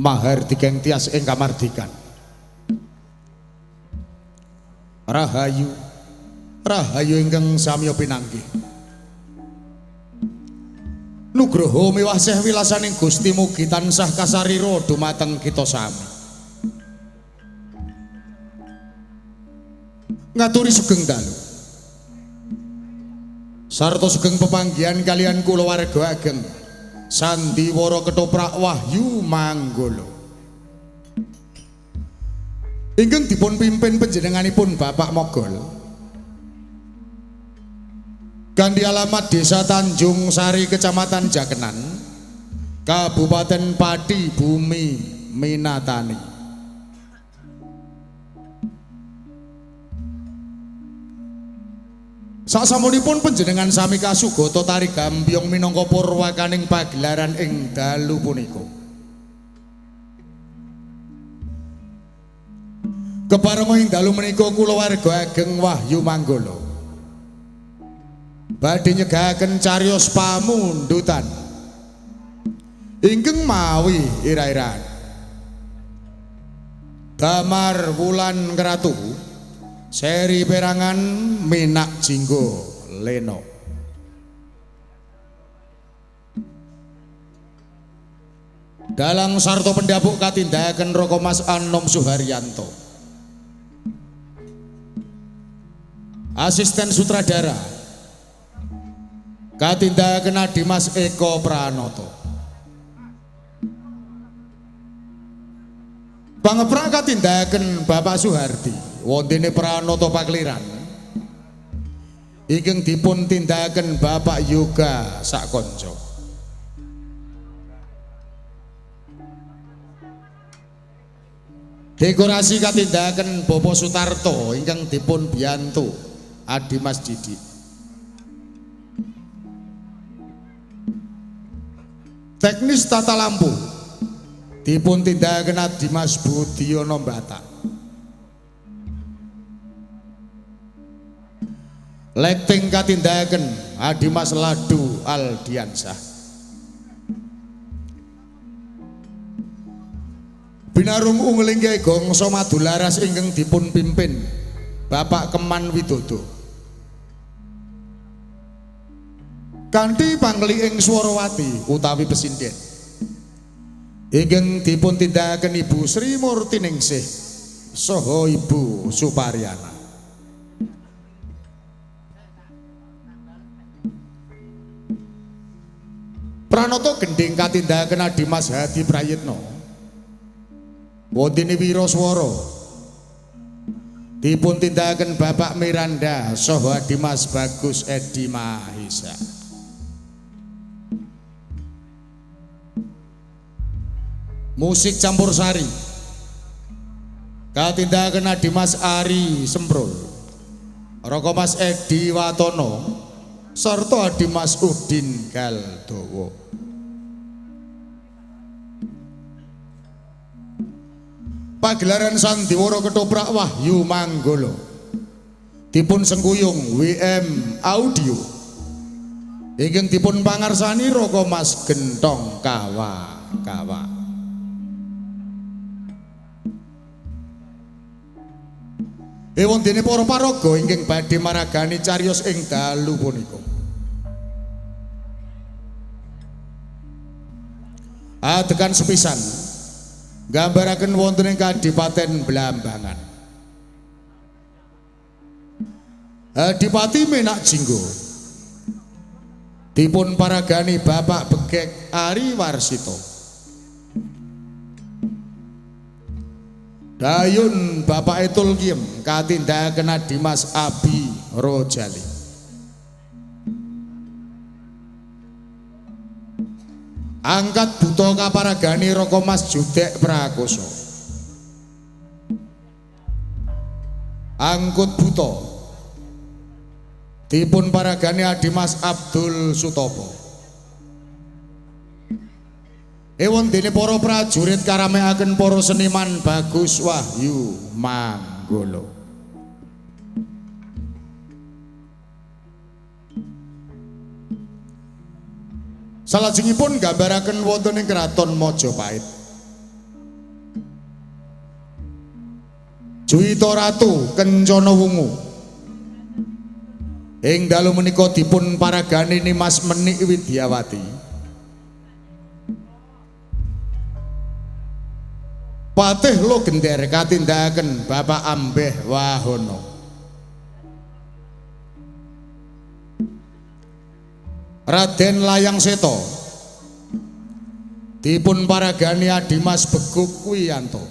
Mahardika tias ing kamardikan. Rahayu, rahayu ingkang samya pinanggih. Nugroho miwah seh wilasaning Gusti mugi tansah kasarira dumateng kita sami. Ngaturi sugeng dalu. Sarta sugeng pepanggihan kalian kulawarga ageng Sandiwara Ketoprak Wahyu Manggala. Ingkang dipun pimpin panjenenganipun Bapak Mogol. Kanthi alamat Desa Tanjung Sari, Kecamatan Jakenan, Kabupaten Pati, Bumi Minatani. Sasampunipun panjenengan sami kasugata tari gambyong minangka purwakaning pagelaran ing dalu punika. Keparenga ing dalu menika kulawarga ageng Wahyu Manggala badhe nyegahaken cariyos pamundutan ingkang mawi ira-iraan Damar Wulan Keratu seri perangan Minak Jinggo Leno. Dalang sarta pendapuk katindakaken Raka Mas Anom Suharyanto. Asisten sutradara katindakaken Adimas Eko Pranoto. Pangeprak katindakaken Bapak Suhardi wontene Pranoto Pakliran ingkang dipun tindakaken Bapak Yoga Sakonco. Dekorasi katindakaken Bapak Sutarto ingkang dipun biyantu Adimas Didik. Teknis tata lampu dipun tindakaken Adimas Budiono Batak. Lighting katindakaken Adimas Ladu Aldiansah. Binarung ungelingke gongso madularas ingkang dipun pimpin Bapak Keman Widodo. Kanthi pangliing Swarawati utawi pesinden ingkang dipun tindakaken Ibu Sri Murtiningsih saha Ibu Suparyana. Pranoto gendhing katindakaken Adimas Hadi Prayitno. Wontene wiraswara dipun tindakaken Bapak Miranda saha Adimas Bagus Edi Mahesa. Musik campur sari katindakaken Adimas Ari Semprul, Raka Mas Edi Watono serta Adimas Udin Galdowo. Pagelaran Sandiwara Ketoprak Wahyu Manggala dipun sengkuyung WM Audio ingkang dipun pangarsani Raka Mas Gentong Kawa Kawa. Ewon dene para paraga ingkang badhe maragani cariyos ing dalu punika. Adegan sepisan nggambaraken wonten ing Kadipaten Blambangan. Adipati Menak Jinggo dipun paragani Bapak Begek Ari Warsito. Dayun Bapak Etul Kiem katindakaken Adimas Abi Rojali. Angkat buta kaparagani Raka Mas Judek Prakoso. Angkut buta dipun paragani Adimas Abdul Sutopo. Ewon dene para prajurit karamekaken para seniman Bagus Wahyu Manggala. Salajengipun gambaraken wonten ing Kraton Majapahit. Juwita Ratu Kencana Wungu. Ing dalu menika dipun paragani Nimas Menik Widyawati. Patih Logender katindakaken Bapak Ambeh Wahono. Raden Layang Seta dipun paragani Adimas Beguk Wiyanto.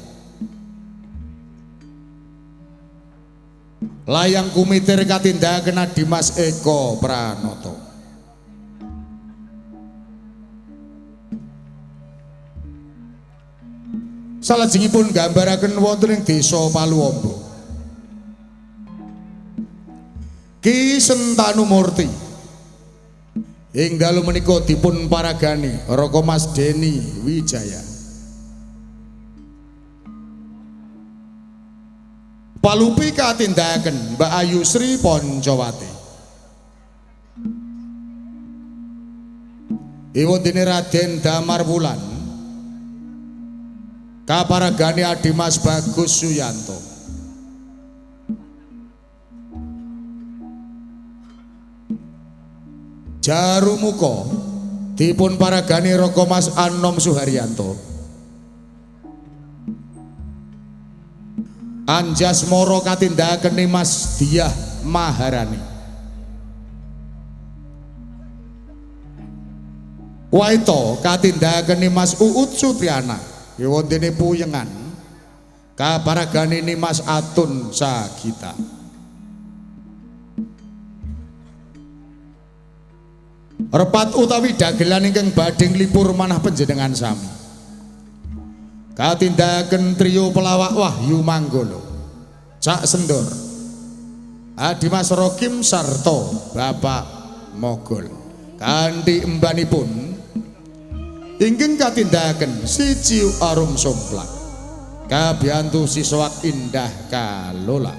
Layang Kumitir katindakaken Adimas Eko Pranoto. Salajengipun gambaraken wonten ing desa Paluombo. Ki Sentanu Murti ing dalu menika dipun paragani Raka Mas Deni Wijaya. Palupi katindakaken Mbak Ayu Sri Poncowati. Iwondene Raden Damar Wulan kaparagani Adimas Bagus Suyanto. Jarumuka dipun paragani Raka Mas Anom Suharyanto. Anjasmara katindakaken Mas Diah Maharani. Waito katindakaken Mas Uut Sutriana. Iwondene Puyengan kaparagani Mas Atun Sagita. Repat utawi dagelan ingkang badhe nglipur manah panjenengan sami katindakaken trio pelawak Wahyu Manggolo, Cak Sendor, Adimas Rokim sarta Bapak Mogol. Kanthi embanipun ingkang katindakaken Siji Arum Somplak kabiyantu Siswak Indah Kalola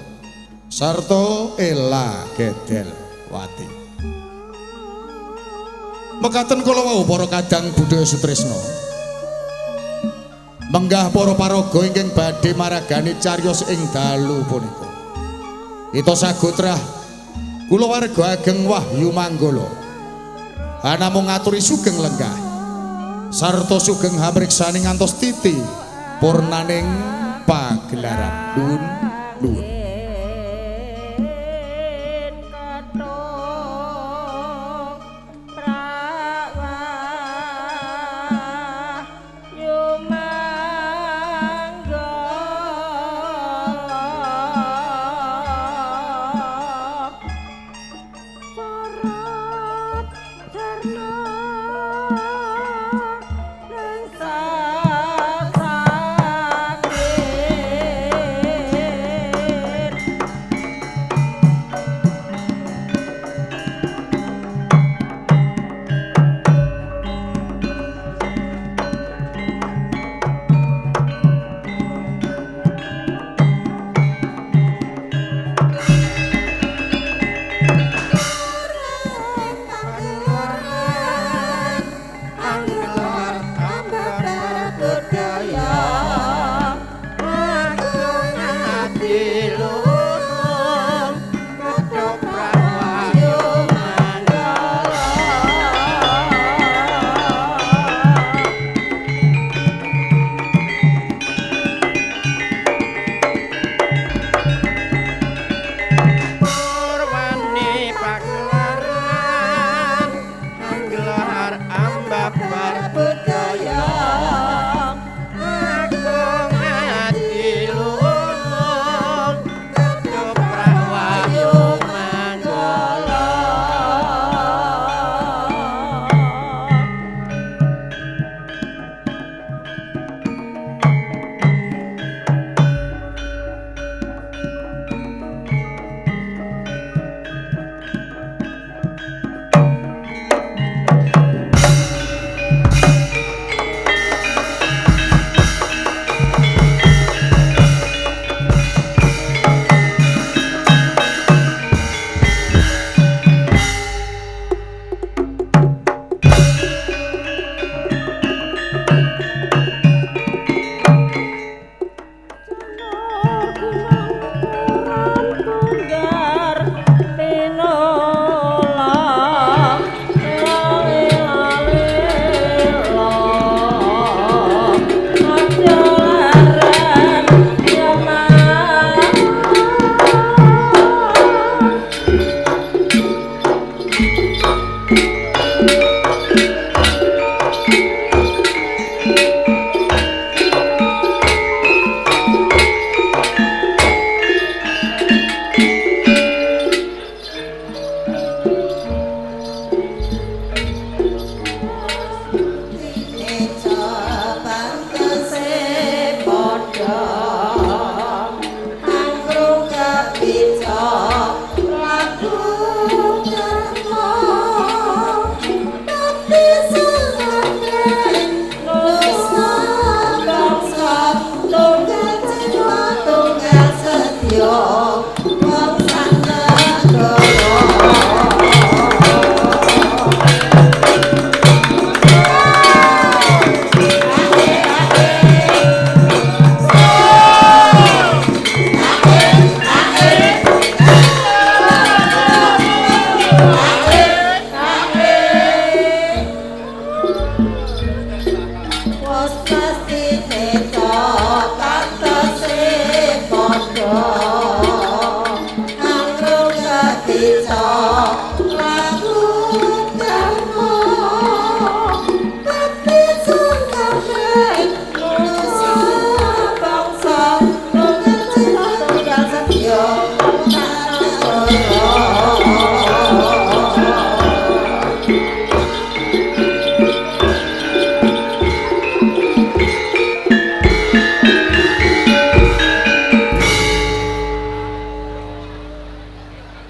sarta Ela Gedel Wati. Mekaten kula wau para kadang budaya sutresna, menggah para paraga ingkang badhe maragani cariyos ing dalu punika. Ita sagotrah kulawarga ageng Wahyu Manggala anamung ngaturi sugeng lenggah sarta sugeng hamriksani ngantos titi purnaning pagelaran. Nuwun nuwun. Sakit.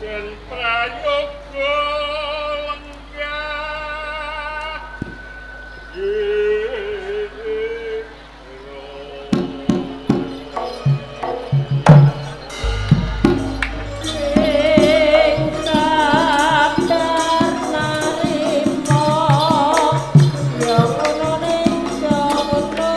Yen prayoga lenggah Ing sabdar narima ya ngono ning jawa.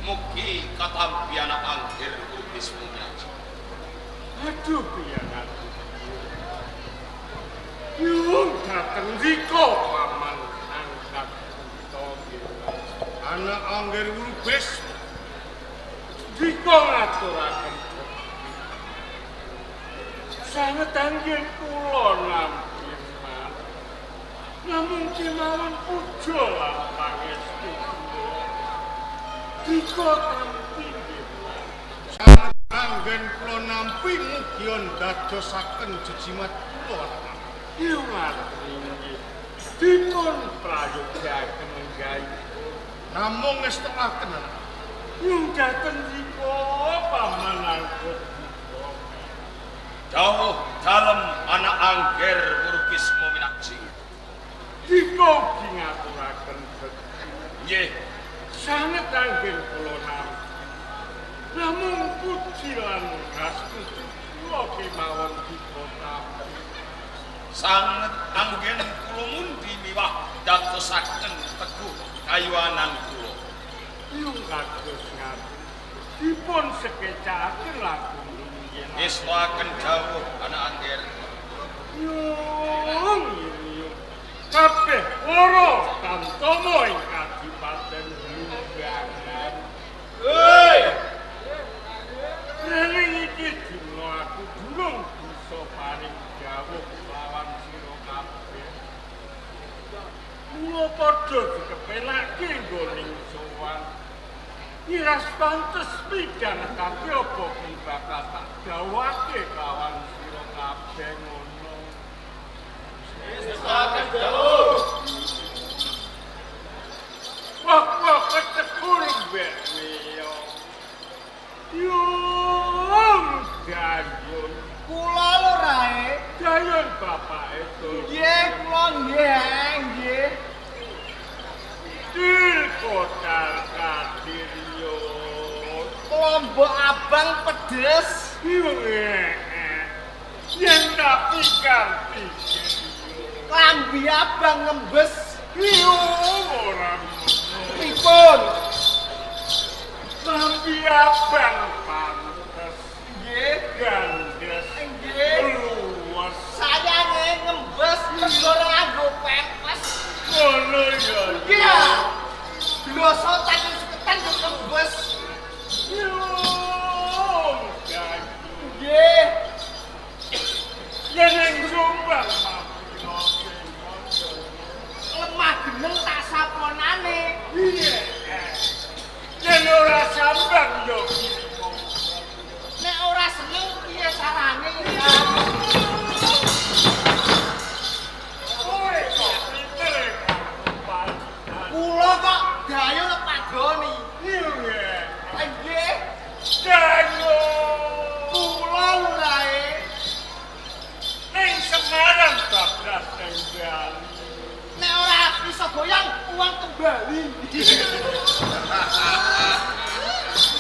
Mugi katampi anak angger lubis munyaji. Aduh piyanatu. Nyuwun dhateng rika paman angkat buta Anak angger lubis rika ngaturaken sanget anggen kula nampi man. Namung kemawon puja lan pangestu kula. Rika tampi nggih. Sanget anggen kula nampi mugi ndadosaken jejimat kula. Nyuwun nggih. Dipun prayogaken enggahipun. Namung ngestokaken anak. Nyuwun dhateng rika paman angkat buta. Dawuh dalem anak angger Urubismo Minakji. Dika ugi ngaturaken bekti. Nggih, Sanget anggen kula nampi. Namung puji lan ngastuti kula kemawon dipun tampi. Sanget anggen kula mundi miwah dadosaken teguh kayuwanan kula. Yung kados ngaten. Dipun sekecakaken lagu nggih. Ngestoaken dawuh anak angger. Yung yung kabeh para tamtama ing kadipaten Lumbangan. Hei! Iras pantes midhangetake apa ki bakal tak dawake kawan sira kabeh ngono. Sestaken dawuh. Wah, kecekur mbek miyo. Yung dayun. Kula lho rae. Dayun bapake to. Nggih, kula nggih, nggih. Dil kotar kadir yo. Lombok abang pedes. Yen tak pikir pikir. Klambi abang ngembes. Yo ora ngono. Pripun? Klambi abang pantes. Nggih, gandes. Nggih. Luwes. Sayange ngembes mergo ora nganggo pempes. Ngono ya. Iya. Glosotan seketan yo ngembes. Yo. Nggih. Yen ing Jombang lemah geneng tak saponane. Iya. Yen ora sambang yo nek ora seneng piye carane? Kowe kok pinter kok. Kula kok dayo padoni. Iya. Nggih. Dayo. Kula lurae ning Semarang bablas ning Bali. Nek ora iso goyang uang kembali.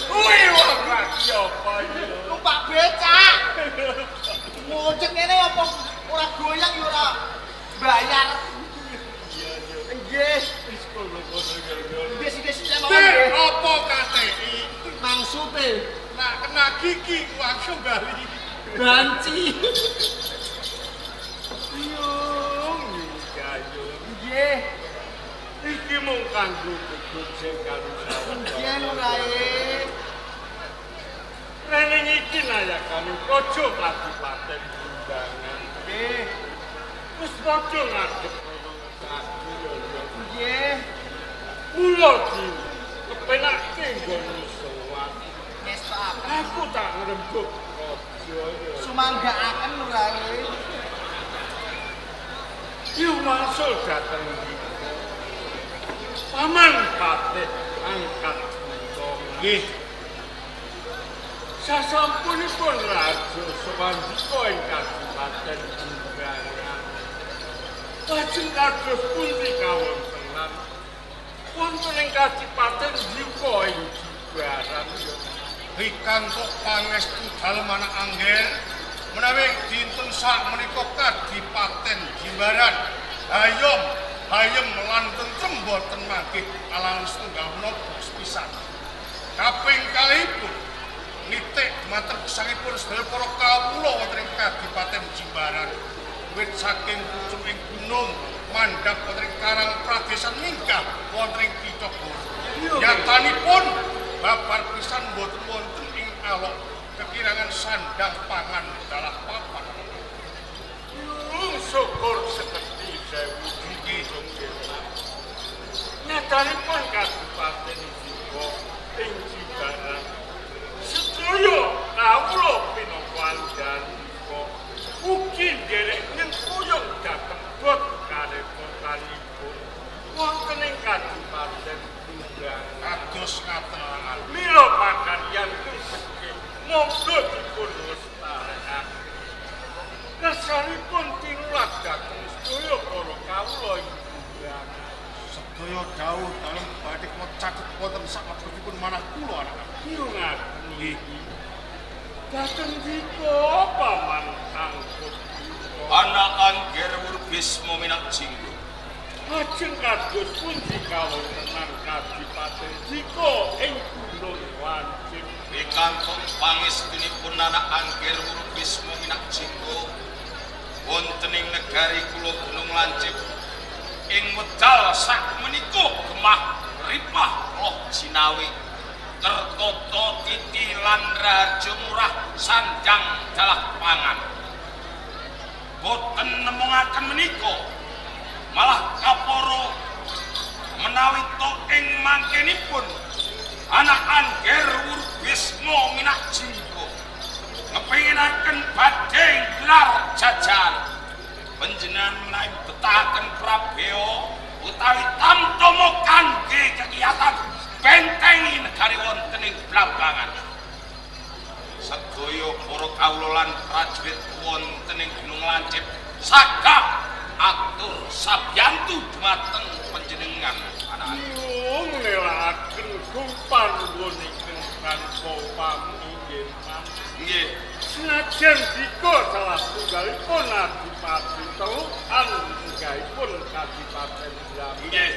Kuwi wong lagi apa ya? Numpak becak. Ngocek ngene apa ora goyang ya ora bayar. Nggih. Wis kono-kono ya. Nggih sithik-sithik mawon. Nggih, apa KTI? Mangsupe Nak kena gigi uang kembali. Banci. Yung gayo. Nggih. Iki mung kanggo gegojekan karo sawetara. Nggih lurae. Rening iki nayakane praja kadipaten Bumbangan. Nggih. Wis padha ngadep ana ngesake ya. Nggih. Mula di kepenake nggon sowan. Ngestokaken. Aku tak ngrembug raja ya. Sumanggaaken lurae. Yu wangsul dateng iki. Paman Patih angkat buta. Nggih. Sasampunipun raja Sewandika ing kadipaten Jimbaran. Lajeng kados pundi kawontenan? Wonten ing kadipaten Yuka ing Jimbaran ya. Pikantuk pangestu dalem anak angger menawi dinten sak menika kadipaten Jimbaran hayom hayem lan tentrem boten mangkih alang setunggal menapa sepisan. Kaping kalihipun nitik dumateng gesangipun sedaya para kawula wonten ing kadipaten Jimbaran wit saking pucuking gunung mandhap wonten ing karang pradesan minggah wonten ing Kitha Goro. Nyatanipun babar pisan boten wonten ing alok kekirangan sandang pangan dalah papan. Yung syukur seperti sewu nggih. Nyatanipun kadipaten Yuka ing Jimbaran sedaya kawula pinangka andhanika ugi nderek nyengkuyung dhateng bot karepotanipun wonten ing kadipaten Jimbaran. Kados ngaten anak. Mila pakaryan becik monggo dipun lestarekake. Kersanipun tinulat dhateng sedaya para kawula ing Jimbaran. Sedaya dawuh dalem badhe kula catet wonten saklebetipun manah kula anak. Yo ngaten iki. Dhateng dika paman angkut. Anak angger Wurbisma minak jinggo. Lajeng kados pundi kawontenan kadipaten Dika ing Gunung Lancip. Pikantuk pangestunipun anak angger Wurbisma minak jinggo wonten ing negari kula Gunung Lancip ing wekdal sak menika gemah ripah loh jinawi kertata titi lan raharja murah sandang dalah pangan. Boten nemungaken menika malah kapara menawi to ing mangkenipun anak Ngginakaken badhe gelar jajan. Panjenengan menawi betahaken prabea utawi tamtama kangge kegiatan bentengi negari wonten ing Blambangan. Sedaya para kawula lan prajurit wonten ing Gunung Lancip sagah atur sabyantu dumateng panjenengan anak. Nyuwun ngelakaken panuwun ingkang tanpa upami nggih. Nggih. Senajan dika salah tunggalipun adipati telukan munggahipun kadipaten Blambangan. Nggih.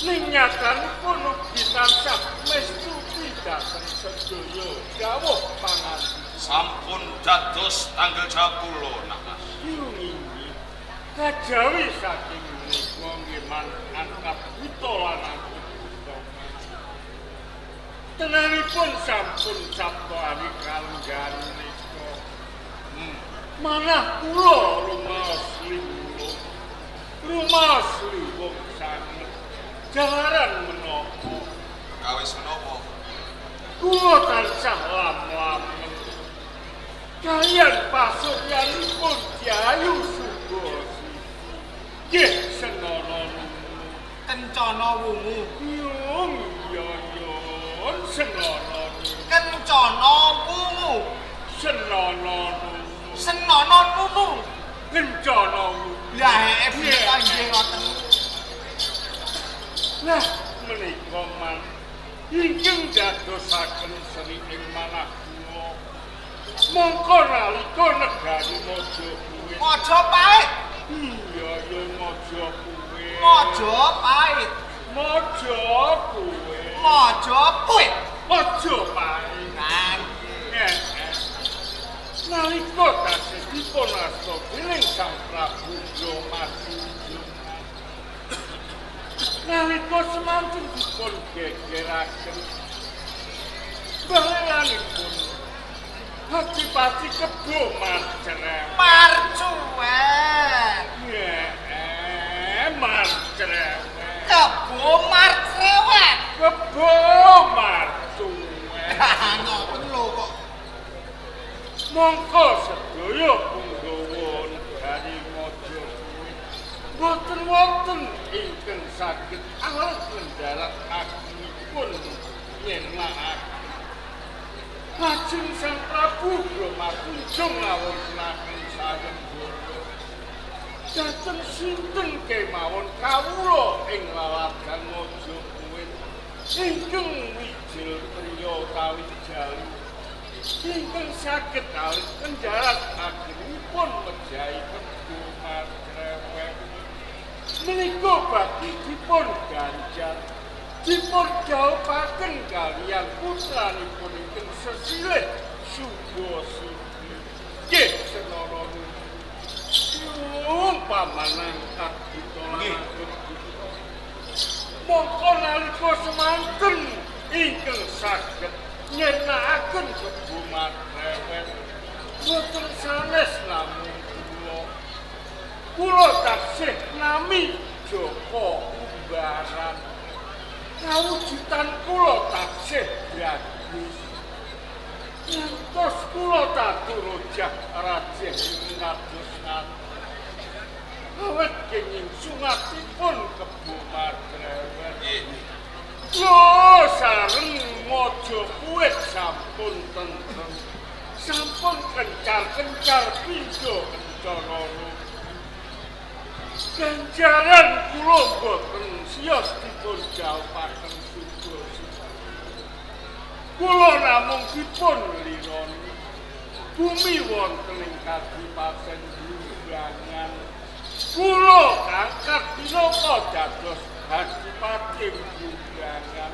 Ning nyatanipun ugi tansah mestuti dhateng sedaya dawuh pangandika. Sampun dados tanggal jawab kula, Nak Mas. Inggih. Kajawi saking menika nggih man angkat buta lan angkut buta. Tenanipun sampun sabda kalenggahan menika. Manah kula rumaos liwung. Rumaos liwung sanget. Jalaran menapa? Kawis menapa? Kula tansah lam-lamen. Kalian pasuryanipun Kyai Sugosi. Nggih senana nunu. Kencana wungu. Yung yoyon senana nunu. Kencana wungu. Senana nunu. Senana nunu. Kencana wungu. Lah heeh punika nggih ngoten. Lah menika man ingkang dadosaken seri ing manah kula. Mongko nalika negari Majapahit. Majapahit. Iya ya Majapahit. Majapahit. Majapahit. Majapahit. Majapahit. Kan. Nalika tasih dipun asta dening Sang Prabu Brahma. Nalika semanten dipun gegeraken balelanipun Adipati Kebo Marcerewet. Marcuwet. Marcerewet. Kebo Marcerewet. Kebo Marcuwet. Ngoten lho kok. Mongko sedaya punggawa negari Majapahit boten wonten ingkang saged alit mendarat agungipun nyenakaken. Lajeng Sang Prabu Brahma kunjung ngawontenaken sayembara. Dhateng sinten kemawon kawula ing laladan Majapahit ingkang wijil priya utawi jalu ingkang saged alit mendarat agungipun mejahi Kebo Marcerewet. Menika badhe dipun ganjar dipun dhawuhaken kaliyan putranipun ingkang sesilih Subasidi. Nggih senana nuwun. Nyuwun pamanangkat buta lan angkut buta. Mongko nalika semanten ingkang saged nyenakaken Kebo Marcerewet boten sanes namung kula. Kula taksih nami Joko Umbaran. Kawujudan kula taksih bagus. Ngantos kula taturujah rajih ngados ngaten. Awet kenging sungatipun Kebo Marcerewet. Lho sareng Majapahit sampun tentrem. Sampun kencar-kencar pindha kencana. Ganjaran kula boten siyos dipun jawuhaken Subasidi. Kula namung dipun lironi bumi wonten ing kadipaten Blambangan. Kula kangkat pinaka dados adipati Blambangan.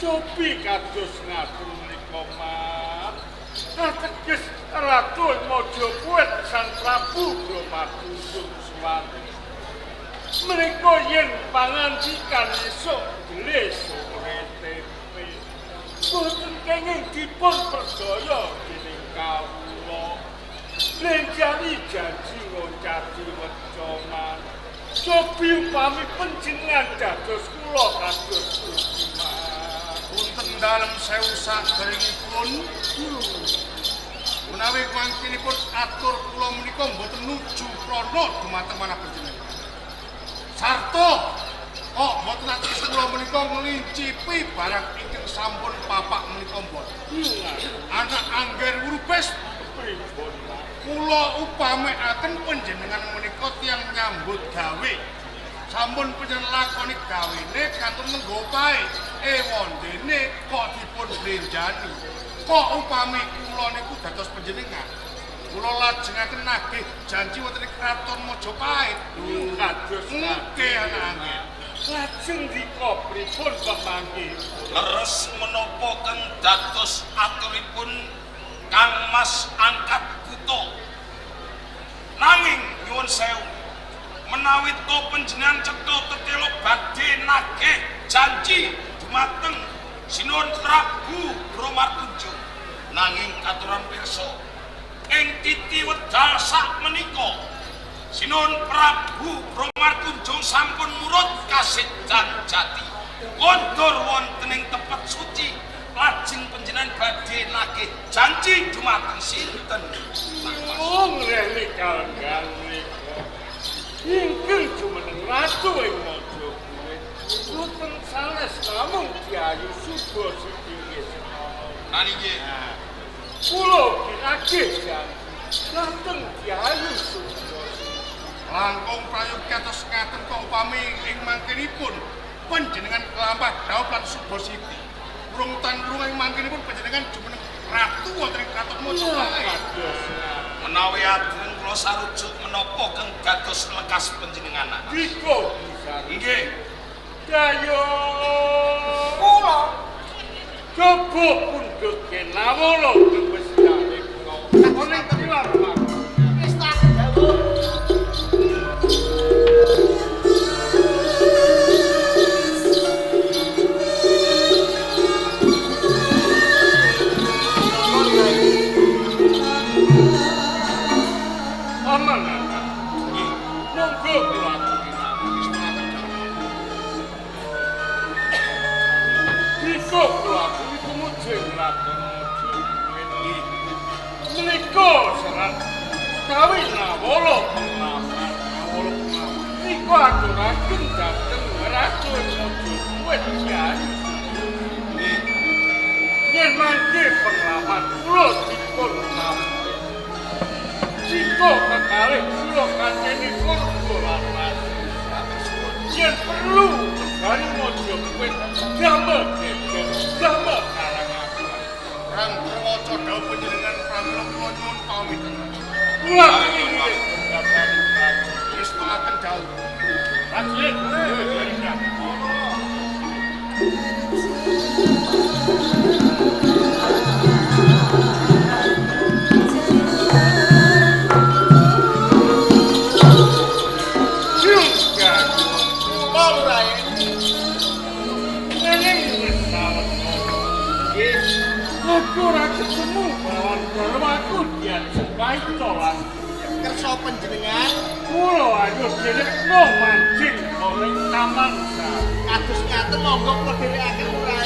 Cobi kados ngaten menika man. Ateges Ratu Majapahit Sang Prabu Brahma Kunjung Suwanti. Menika yen pangandikan esuk dele sore tempe. Boten kenging dipun percaya dening kawula. Lenjani janji ngoncati wecaman. Cobi upami panjenengan dados kula kados pundi man. Punten dalem sewu saderengipun. Menawi mangkinipun atur kula menika mboten nuju prana dumateng manah panjenengan. Sarta kok mboten atus kula menika nglincipi barang ingkang sampun papak menika mboten. Anak Angger Wurubes kula upamekaken panjenengan menika tiyang nyambut gawe. Sampun panjenengan lakoni gawene kantun nenggo pae. Ewondene kok dipun blenjani. Kok upami kula niku dados panjenengan, kula lajengaken nagih janji wonten ing kraton Majapahit. Kados nggih anak Angger. Lajeng dika pripun pemanggih? Leres menapa kang dados aturipun Kang Mas Angkat Buta. Nanging nyuwun sewu, menawi to panjenengan cetha tetela badhe nagih janji dumateng Sinuwun Prabu Bromartunjung. Nanging katuran pirsa ing titi wedal sak menika Sinuwun Prabu Bromartunjung sampun murut kasedan jati kondur wonten ing tempat suci. Lajeng panjenengan badhe nagih janji dumateng sinten? Wong rene kalenggan menika ingkang jumeneng ratu ing Majapahit boten sanes namung Ki Ayu Subasiti nggih semana. Nggih. Kula kinagih janji dhateng Ki Ayu Subasiti. Langkung prayogi kados ngaten kok upami ing mangkinipun panjenengan kelampah dhawuh lan Subasiti. Urung tan urung ing mangkinipun panjenengan jumeneng ratu wonten ing kraton Majapahit. Menawi adreng kula sarujuk menapa kang dados lekas panjenengan? Dika bisa. Nggih. Dayo kula coba pundhut kenawala kebesane kula. Ana tilar wis tak dawuh. Aman. Monggo kula aturi. Dika kula aturi tumujeng Raden Majapahit. Menika serat utawi nawala penglaman, nawala penglaman. Nika aturaken dhateng Ratu Majapahit Ki Ayu. Yen mangke penglaman kula dipun tampi. Jika kekalih kula kanceni surga lan ratu. Yen perlu negari Majapahit damel geger, damel karangagung. Rang Prawaca dhawuh panjenengan pramila kula nyuwun pamit. Kula nggih kabar wis akan dawuh. Prajurit, aku ora ketemu lawan garwaku diajeng paito lan kersa panjenengan kula ayo dherekno mancing ning taman sari. Kados ngaten monggo kula dherekaken lurah.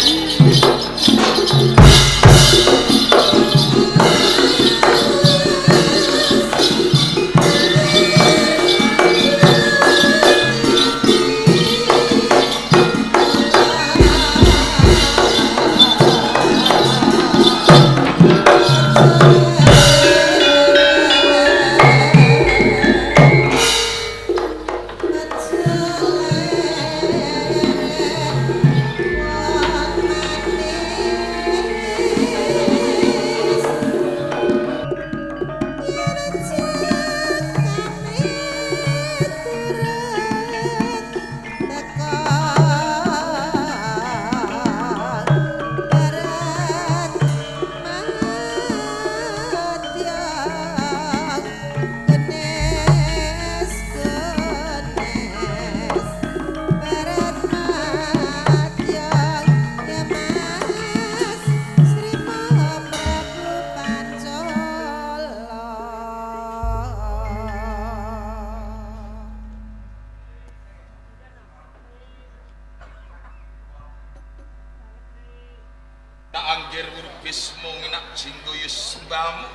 Anggir Bismo minak jinggo yusbamu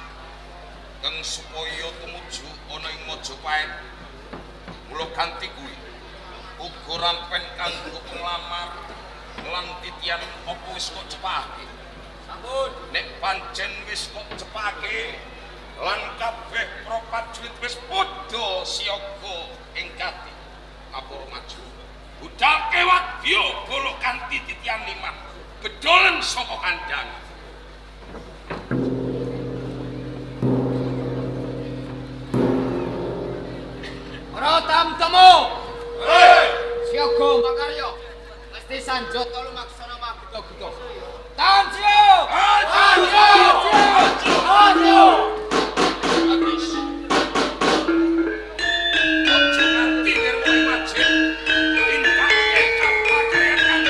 Kang supaya tumuju ana ing Majapahit. Mula kanthi kuwi uga rampen kanggo penglamar lan titian apa wis kok cepake. Sampun. Nek pancen wis kok cepake lan kabeh para prajurit wis padha siaga ing kati kapur maju. Budalke wadya bala kanthi titian limah bedolen saka kandhang. Para tamtemu. Siaga makarya. Mesti sanjata lumaksana maguta-guta. Tancio! Tancio! Tancio! Aja nganti nirmuni wajib tindake kapakaryan kang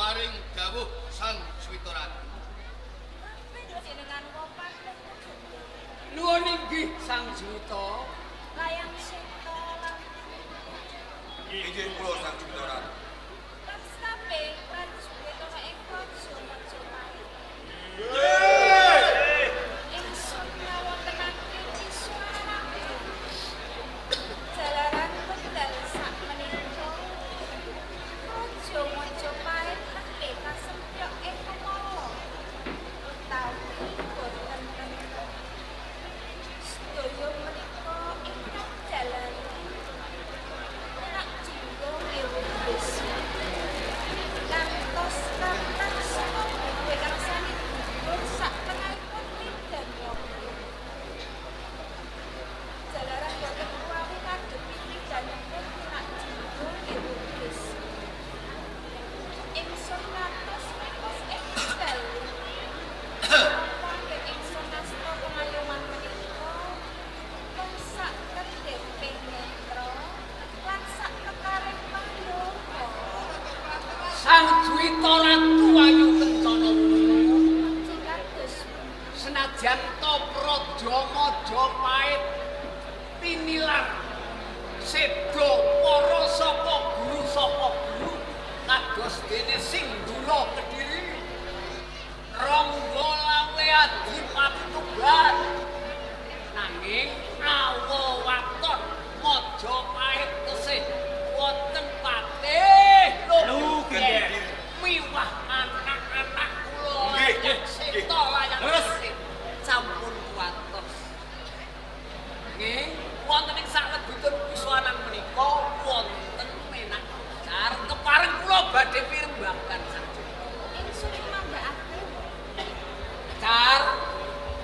Paring dawuh Sang Suwita Ratu. Nuwun inggih Sang Suwita. Layang seta lan Inggih kula Sang Suwita Ratu. Kaping prajurit ana ing praja Majapahit. Ingsun ngawontenake kiswarane. Jalaran wekdal sakmenika praja Majapahit nembe kasempyok ing kemala utawi boten tentrem. Sedaya menika ingkang jalari Menak Jinggo ngewu Bisma. Kantos kathah saka ingkang sami gugur sak tengahipun medan laga. Jalaran boten kuwawi ngadepi kridanipun Menak Jinggo ngewu Bisma. Ingsun ngantos mekos ing dalu. Menapa anggen ingsun asta pengayoman menika mung sak kendheping netra lan sak kekaring panyoga. Sang Juwita Ratu Ayu Kencana Kados senajan ta Praja Majapahit tinilar seda para saka guru kados dene Sindura Kediri Rangga Lawe Adipati Tuban nanging awa waton Majapahit tesih wonten patih Lugender miwah anak-anak kula seta layang sampun kuwatos. Nggih, wonten ing salebetipun wiswanan menika wonten menak car kepareng kula badhe pirembagan saja. Ingsun manggakake. Car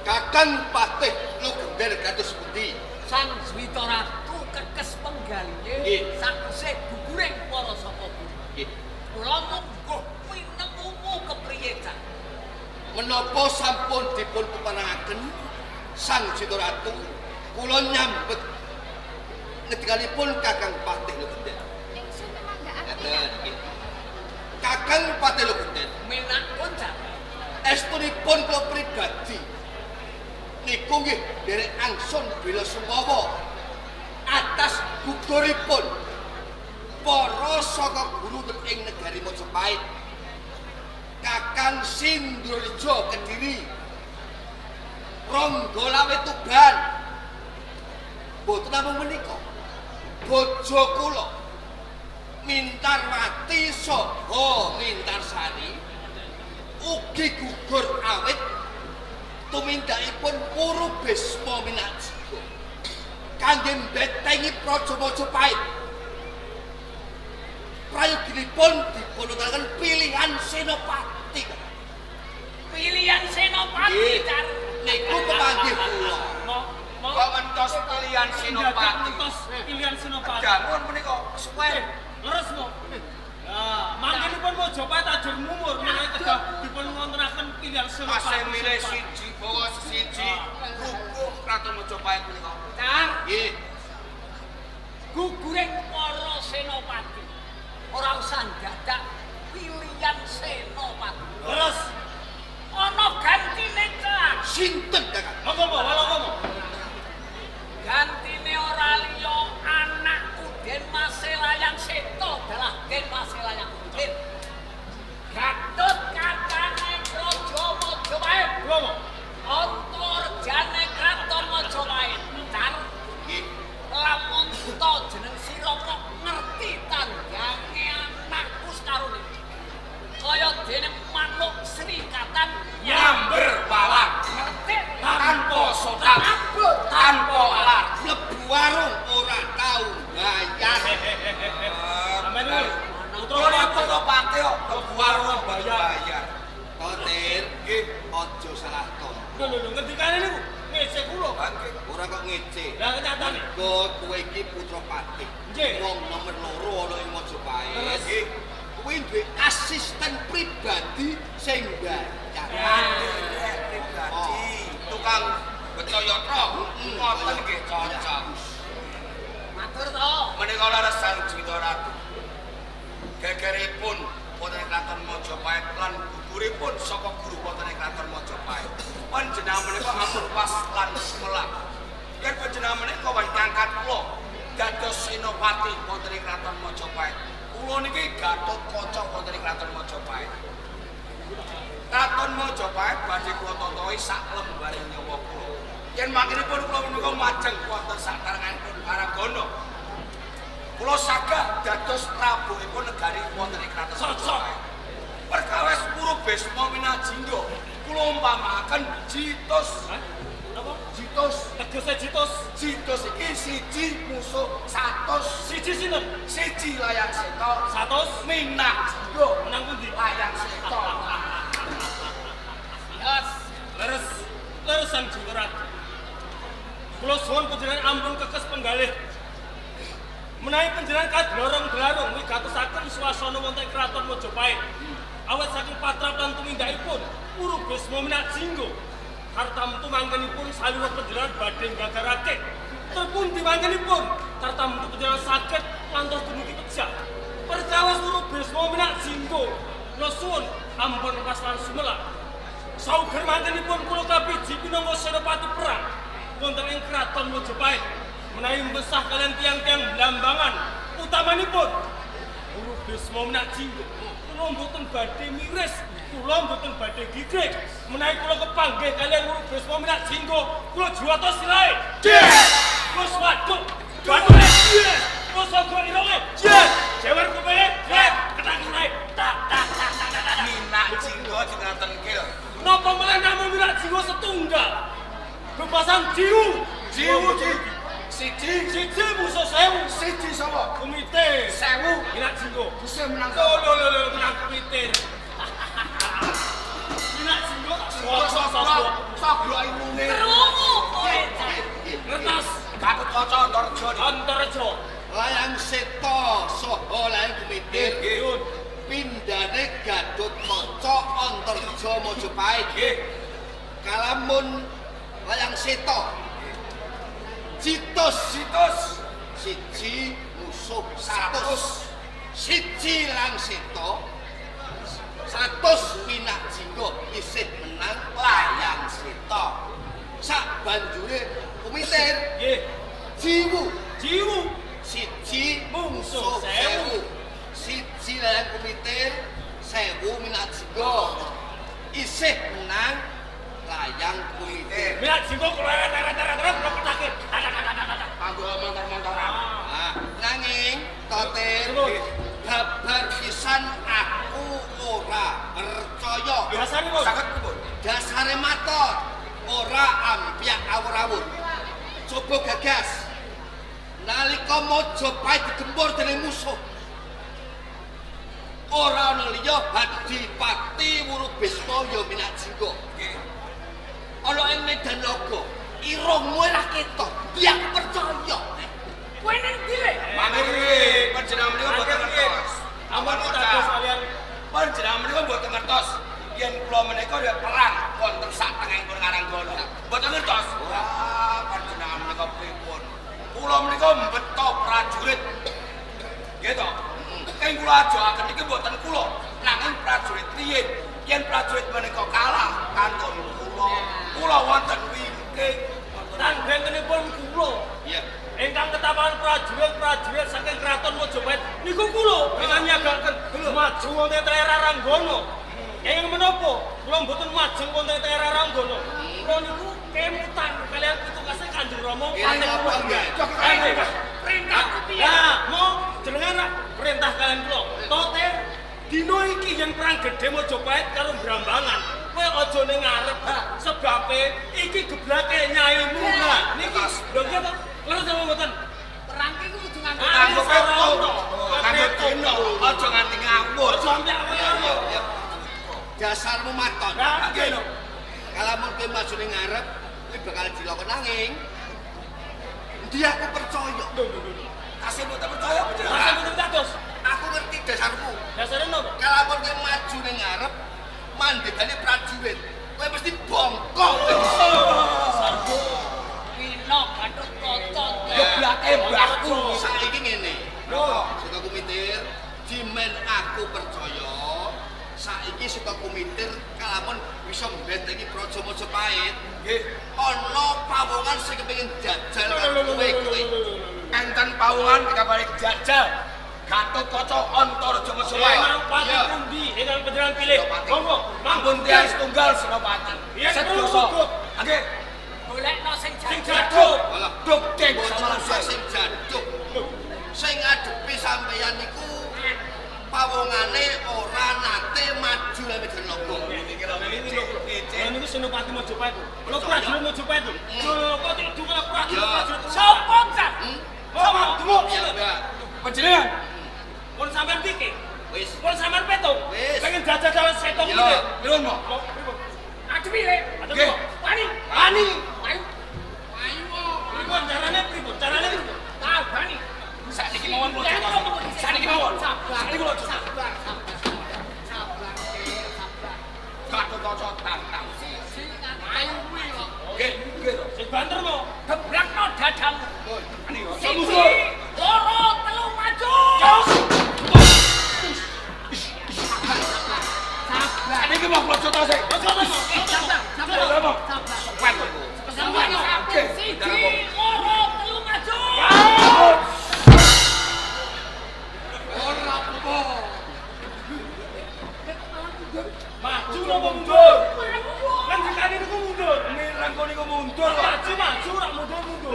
Kakang Patih Lugender kados pundi? Sang Juwita Ratu kekes penggalihe sakwise guguring para saka guru. Nggih. Kula mungguh pinemumu kepriye, Cak? Menapa sampun dipun peparengaken Sang Juwita Ratu kula nyambet ngendikanipun Kakang Patih Lugender. Ingsun manggakake. Ngaten nggih. Kakang Patih Lugender Menak pun, Cak. Estunipun kula pribadi niku nggih nderek angsun bela sungkawa atas guguripun para saka guru ing negari Majapahit Kakang Sindurja Kediri Rangga Lawe Tuban boten namung menika bojo kula Mintarwati saha Mintarsari ugi gugur awit tumindakipun Puru Bisma Minakjiwa kangge mbetengi Praja Majapahit. Prayoginipun dipunwontenaken pilihan senopati. Pilihan senopati, Car. Niku kepanggih kula. Kok ngentos pilihan senopati. Ngentos pilihan senopati. Dangun menika kesuwen. Leres mo. Nah, mangkenipun Majapahit ajur mumur menawi kedah dipun wontenaken pilihan senopati. Asih milih siji bawa siji rubuh Kraton Majapahit menika. Car, Nggih. guguring para senopati. Ora usah ndadak pilihan senopati. Leres. Ana gantine, Cak. Sinten Kakang? Monggo mo, wala mo. Gantine ora liya anakku Den Mas Layang Seta dalah Den Mas Layang Udin. Gatut kakane Praja Majapahit. Kula mo. Antarjane Kraton Majapahit. Car, Nggih. lamun ta jeneng sira kok ngerti tandhange anakku sekarone. Kaya dene manuk srikatan Nyamber walang ngerti tanpa sotan abot tanpa alar. Mlebu warung ora tau bayar. Sampeyan niku putra Putra putra pate kok mlebu warung bayar. Totir, Nggih. aja salah to. Lho lho lho ngendikane niku ngece kula. Ora kok ngece. Lah kenyatane. Mergo kowe iki putra patih. Nggih. Wong nomor loro ana ing Majapahit. Terus? Nggih. Kowe duwe asisten pribadi sing bayar. Nderek pribadi tukang beto yatra ngoten nggih cocok. Matur to. Menika leres Sang Juwita Ratu. Gegeripun wonten ing Kraton Majapahit lan guguripun saka guru wonten ing Kraton Majapahit. Panjenengan menika ampun pas lan sumelang. Yen panjenengan menika wis ngangkat kula dados senopati wonten ing Kraton Majapahit. Kula niki Gatotkaca wonten ing Kraton Majapahit. Kraton Majapahit badhe kula tatahi sak lembaring nyawa kula. Yen mangkenipun kula menika majeng wonten satarenganipun Paranggana. Kula sagah dados prabuipun negari wonten ing Kraton Majapahit. Perkawis Puru Bisma Minajingga kula umpamakaken Jitus. Napa? Jitus. Tegese Jitus. Jitus iki siji musuh 100. Siji sinten? Siji Layang Seta 100 Minajingga menang pundi? Layang Seta. Yes. Leres. Leres Sang Juwita Ratu. Kula suwun panjenengan ampun kekes penggalih. Menawi panjenengan kadlorong-dlarung wigatosaken swasana wonten ing Kraton Majapahit. Awit saking patrap lan tumindakipun Puru Bisma Minajingga tartamtu mangkenipun salira panjenengan badhe nggagarake. Terpundi mangkenipun tartamtu panjenengan saged lantos dumugi pejah. Perkawis Puru Bisma Minajingga kula suwun ampun pas lan sumelang. Sauger mantenipun kula kapiji pinangka senopati perang wonten ing Kraton Majapahit menawi mbesah kalian tiang-tiang blambangan utamanipun Guru Bisma Minak Jinggo. Kula mboten badhe miris, kula mboten badhe gigrik. Menawi kula kepanggih kalian Guru Bisma Minak Jinggo, kula juwata sirahe. Kula swaduk, bature. Kula sogok irunge. Jewer kupinge. Ketak sirahe. Tak tak tak tak tak. Minak Jinggo jenengan kil. Napa malah namung Minak Jinggo setunggal? Bebasan jiwu. Jiwu ji. Siji Siji musuh sewu. Siji sapa? Kumite. sewu Minak Jinggo. musuh menang. Lho lho lho lho menang kumite. Minak Jinggo tak sogok. Sogok irunge. Krungu kowe, Cak. Ngertos Gatut Kaca Antareja niku. Antareja. Layang Seta saha Layang Kumitir. Nggih. Pindhane Gatut Kaca Antareja Majapahit. Nggih. Kalamun Layang Seta Citus Situs siji musuh 100. Siji Layang Seta 100 Minak Jinggo isih menang Layang Seta. Sak banjure Kumitir Nggih. jiwu Jiwu siji Mungsuh musuh sewu. Siji Layang Kumitir 1000 Minak Jinggo isih menang Layang Kumitir. Minak Jinggo kula eret-eret-eret kula ketake. kanggo montor-montoran. Ah, nanging Totir babar pisan aku ora percaya. Biasane kok. Saged pripun? Dasare maton ora ampyak awur-awur. Coba gagas. Nalika Majapahit digempur dening musuh. Ora ana liya Adipati Wurubisma ya Minak Jinggo. Nggih. Ana ing medan laga, irungmu ora ketok. Biar aku percaya. Kowe nang ndi, Le? Mangke panjenengan menika mboten ngertos. Ampun dados kalian Panjenengan menika mboten ngertos yen kula menika ya perang wonten sak tengahipun Karanggana. Mboten ngertos. Wah, panjenengan menika pripun? Kula menika mbeto prajurit. Nggih to? Ing kula ajokaken niki mboten kula, nanging prajurit riyin. Yen prajurit menika kalah kantun kula. Kula wonten wingking. Tan bentenipun kula. Iya. Ingkang ketapan prajurit-prajurit saking Kraton Majapahit niku kula ingkang nyagaken maju wonten daerah Ranggana. Kenging menapa kula mboten majeng wonten daerah Ranggana. Kula niku kemutan kalian pitugase Kanjeng Rama Nggih, napa nggih? Perintahku piye? Lah, mau jenengan rak perintah kalian kula. Toter dina iki yen perang gedhe Majapahit karo Brambangan, kowe aja ning ngarep, sebabe iki geblake nyaimu. Lah, niki lho nggih to? Leres apa mboten? Perang ki kudu nganggo Kanggo Kanggo peto, kanggo dina, aja nganti ngawur. Aja sampe awake. Iya. Dasarmu maton. Lah, Nggih lho. Kalamun kowe maju ning ngarep, kowe bakal dilakon nanging endi aku percaya. Tasih mboten percaya Tasih panjenengan. mboten dados. Aku ngerti dasarmu. Dasare napa? Kalamun kowe maju ning ngarep, mandegane prajurit, kowe mesti bongkok. Wino Gatut Kaca. Geblake mbahku. Saiki ngene. Lho, Seta Kumitir, dimen aku percaya. Saiki Seta Kumitir kalamun bisa mbentengi Praja Majapahit. nggih. Ana pawongan sing kepengin jajal karo kowe kowe. Enten pawongan dikabari jajal. Gatut Kaca Antareja Majapahit. Senopati Iya. pundi ingkang panjenengan pilih? Senopati. Monggo, Ampun tiyang setunggal Senopati. Iya, Sedoso. perlu. Nggih. Golekno sing Sing jajal. jaduk. Alah, Duk ding boten sama usah sing jaduk. Sing ngadepi sampeyan niku pawongane ora nate maju nang medan laga. Lha niku Senopati Majapahit. Lho prajurit Majapahit. Lho kok dukung prajurit Iya. prajurit. Sopo, Cak? Hmm? Sopo? Dumuk. Iya, Mbak. Panjenengan Pun sampean pikir. Wis. Pun sampean petung. Wis. Pengen jajal-jajal setong Iya. iki. pripun mo? Mau pripun? Adepi, Le. Nggih. Wani. Wani. Ayo. Ayo. Pripun carane pripun? Carane pripun? Tabani. Sakniki mawon kula. Ya, Sakniki mawon. Sabar. Sakniki kula. Sabar, sabar. Sabar, sabar. Gatut Kaca tantang. Siji ayu kuwi kok. Nggih, nggih to. Sing banter mo. Gebrakno dadamu. Ani yo. Siji, loro, telu maju. Sabar. Sakniki mawon kula contoh sik. Aja to. mo. Sabar. Sabar. Siji, loro, telu maju. Ora apa. Maju napa mundur? Ngendikane niku mundur. Mireng kok niku mundur. Maju maju ora mundur mundur.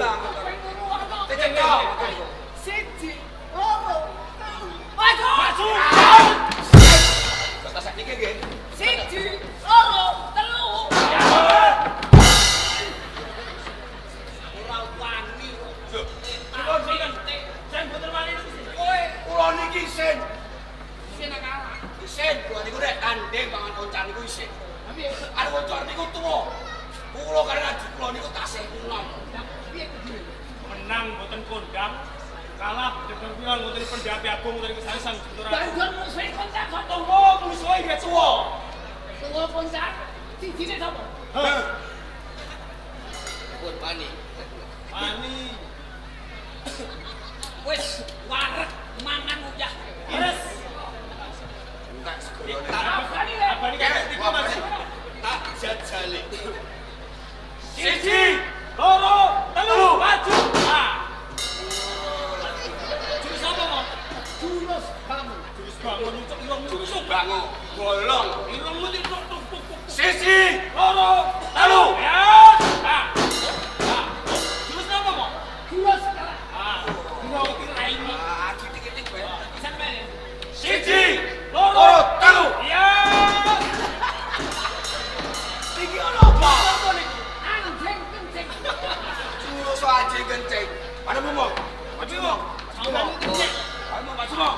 Cecek. Siji, loro, telu. Maju. Maju. Batas niki nggih. Siji, loro, telu. Ora wani kok. Sing boten wani niku sinten? Kowe Kula niki isin. isin kalah. Isin kula niku rek tanding mangan koncan niku isin. Arep koncan niku tuwa. Kula karo adi kula niku tasih enom. Piye kudune? Menang boten kondang. Kalah degan kula ngoten pendhapi agung ngoten kesane Sang Juwita Ratu. Banjur musuhe koncan sapa? Tuwa musuhe nggih tuwa. Tuwa koncan sijine sapa? Heh. Pun wani. Wani. Wis wareg mangan uyah. Leres. Entek segorone. Abani le. Abani kabeh tiga Mas. Tak jajale. Siji, loro, telu, maju. Ah. Jurus apa, Mo? Jurus bangun. Jurus bangun ucuk irungmu. Jurus bangun. Bolong. Irungmu tuk tuk tuk tuk. Siji, loro, telu. Ya. Ah. Ah. Jurus apa, Mo? Jurus kalah. Ah. Ngerti raimu. Ah, titik-titik kowe. Pisan meneh. Siji, Loro, telu. Ya. Iki ono apa? Apa niku? Anjing kencing. Jurus anjing kencing. Mana mo? Maju mo. Sampeyan kencing. Ayo maju mo.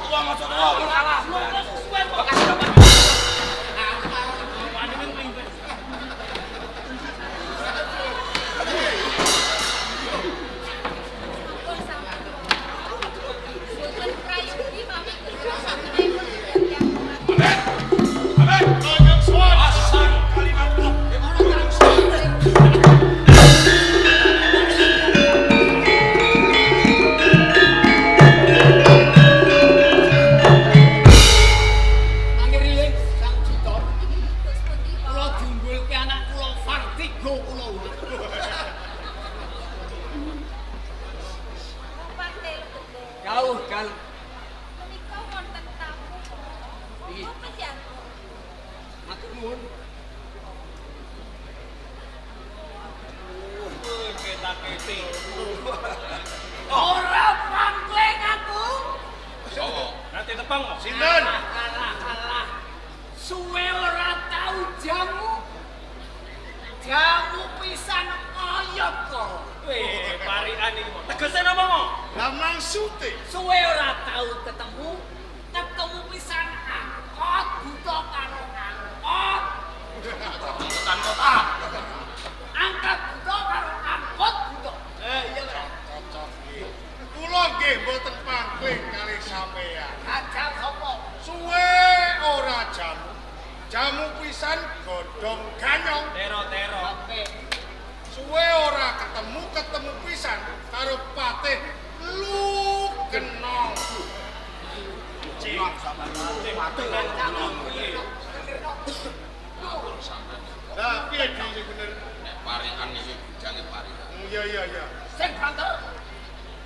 Tuwa maju tuwa mun kalah. Suwe kok. Bekas apa? Wani men ping. Sampun sampun. Boten prayogi mami kula sampun tiyang. Amin. Amin. Lanjut sowan. Asang kalimantan. Mangke riyin Sang Juwita. Terus pundi Pak? Kula diumbulke anak kula Fartigo kula. Bupati Lebete. Jauh gal. Menika wonten tamu. Iki. Monggo piyantu. Matur nuwun. Ketakete. Ora pangkling aku. Sopo? Nanti tepang mo. Sinten? Alah alah. Suwe ora tau jamu. Jamu pisan kaya kok. Weh, parikan iki mo. Tegese napa mo? Lah maksute Suwe ora tau ketemu, ketemu pisan angkot buta karo angkot. Angkutan kota. Angkat buta karo angkot buta. Eh iya ora. cocok nggih. Kula nggih mboten pangkling kalih sampeyan. Ajal sapa? Suwe ora jamu. Jamu pisan godhong ganyong. Tero-tero. Oke. Suwe ora ketemu, ketemu pisan karo patih lu kenong. Lah piye di sing bener? Nek parikan iki bujange parikan. Iya iya iya. Sing banter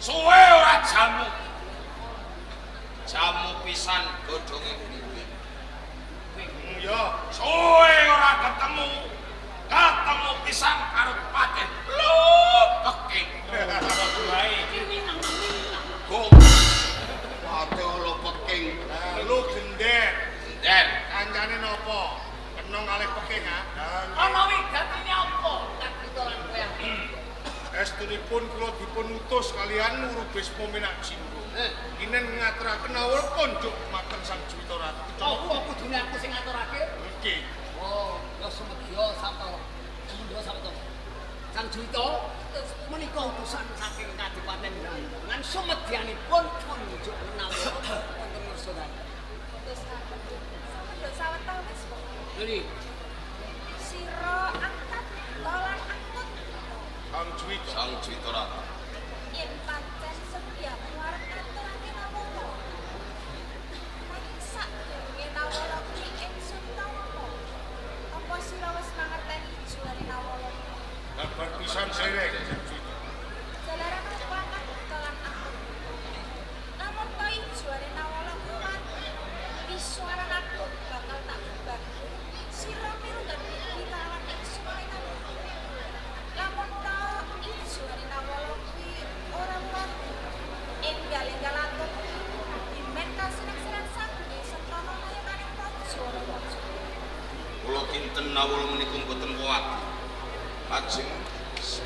Suwe ora jamu. Jamu pisan godhonge blimbing. Iya. Suwe ora ketemu. Ketemu pisan karo patih. Lu peking. Wae. iki nang nang. Go Pate olo peking. Lah lu gender. nden. Kancane napa? Kenong kalih peking ha. Ana wigatine apa? Tak buta lan kowe. Estunipun kula dipun utus kalian Nuru Bisma Minak Jinggo. Eh. Inen ngaturaken awul konjuk mateng Sang Juwita Ratu. Apa kudune aku sing ngaturake? Nggih. Oh, ya sumedya sapa? Sumedya sapa? Sang Juwita Terus pundi? menika utusan saking Kadipaten Brambongan sumedyanipun kunjuk menawi wonten ngarsa dalem. Terus Samedha sawetawis Pak. Nggih. Sira angkat buta lan angkut. Sang Juwita. Sang Juwita Ratu. Yen pancen sediamu arep ngaturake nawala. Nanging sakdurunge nawala kuwi ingsun tampa. Apa sira wis mangerteni Pisan derek. Jalaran aku angkat buta lan aku. Lamun to ijoane Nawala kuat, pisuaran aku bakal tak gebak. Sira mirunggan iki kalawan ingsun Nawala. Lamun to ijoane Nawala kuwi ora kuat, enggal-enggal atur dimen kasinaksenan sagung setrana nayakaning praja Raja. Kula kinten Nawala menika mboten kuat. Lajeng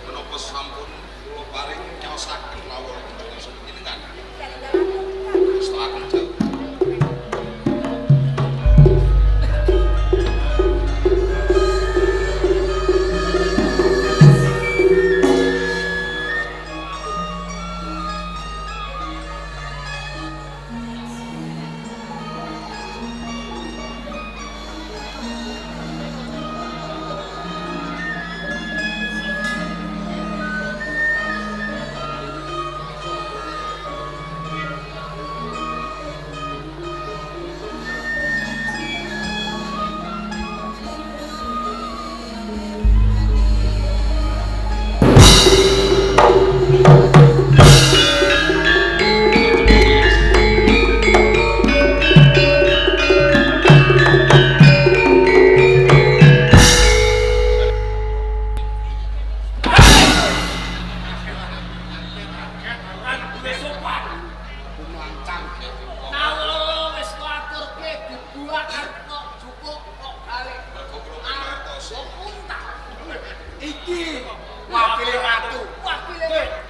menapa sampun kula paring nyaosaken Nawala kunjungan panjenengan. Enggal-enggal atur bakal Setelah jauh. Ora duwe sopan. Kumancang. Nawala wis ngaturke dibuak arep kok jupuk kok balik. Mergo kula mangertos. Wong unta. Iki wakile ratu. Wakile.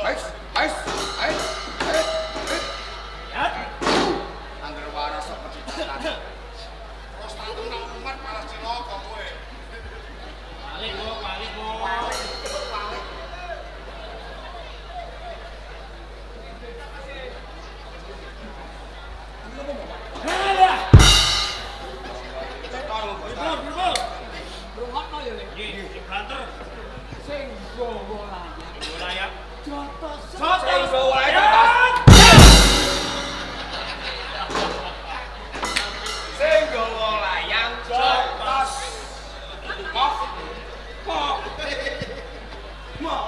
Ais, ais, ais, ais, ais. Angger waras kok kecitakan. Terus tak nang umat malah cilaka kowe. Balik kok, balik kok. Halah. Pripun, pripun? Rungokno ya, Le. Nggih, banter. Sing gawa layang. Layang. Jotos. Jotos. Sing gawa layang. Sing gawa layang jotos. Kok. Kok. Mok.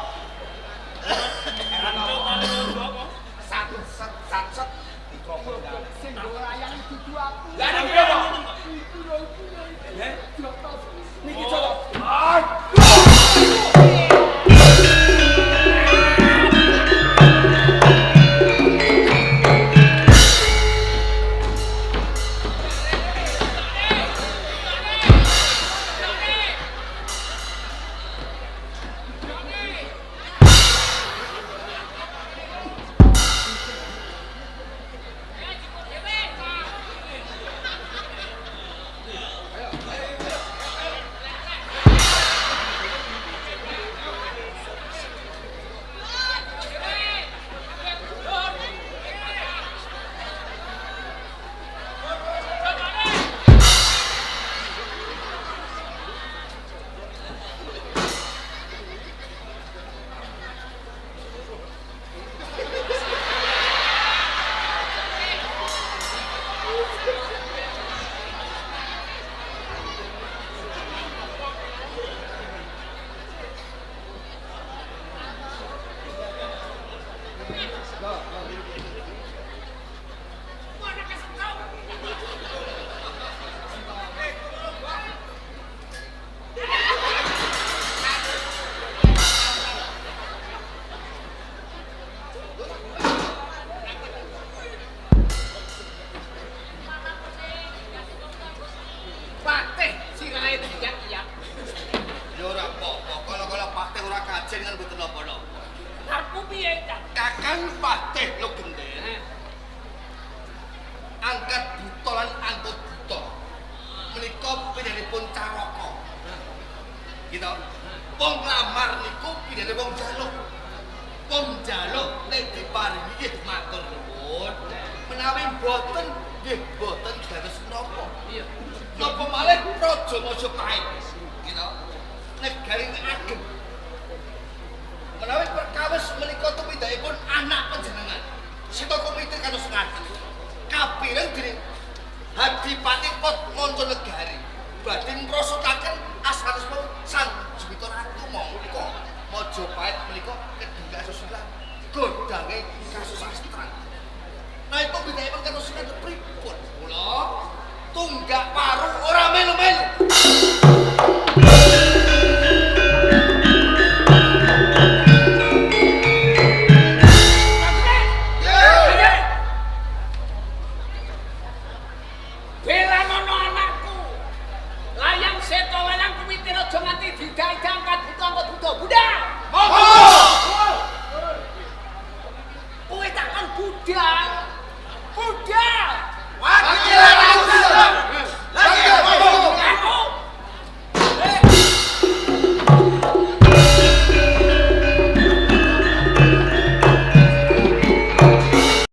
Rancut tali londo apa? Sat set sat set dikokok. Sing gawa layang dudu aku. Lah nang kene. Iku lho, iku lho. Eh? Jotos. Niki jotos. Patih sirahe diyak-iyak. Ya ora apa-apa, kala-kala patih ora kajen kan mboten napa-napa. Karepmu piye, Cak? Kakang Patih Logender angkat buta lan angkut buta menika pilihanipun Caraka. Gitu. Wong lamar niku pilihane wong jaluk. Wong jaluk nek diparingi nggih matur nuwun. Menawi mboten nggih mboten dados menapa. Iya. Napa malih Praja Majapahit. Gitu. Negari ageng. Menawi perkawis menika tumindakipun anak panjenengan. Sita gange kasusastran. Nah itu bedanya karo sinan pripun? Kula tunggak paru ora melu-melu. Belanono anakku. Layang Seta layang kuwitir aja nganti didaidang kabuta angkot buta. Budal. Monggo. Kowe takon budal.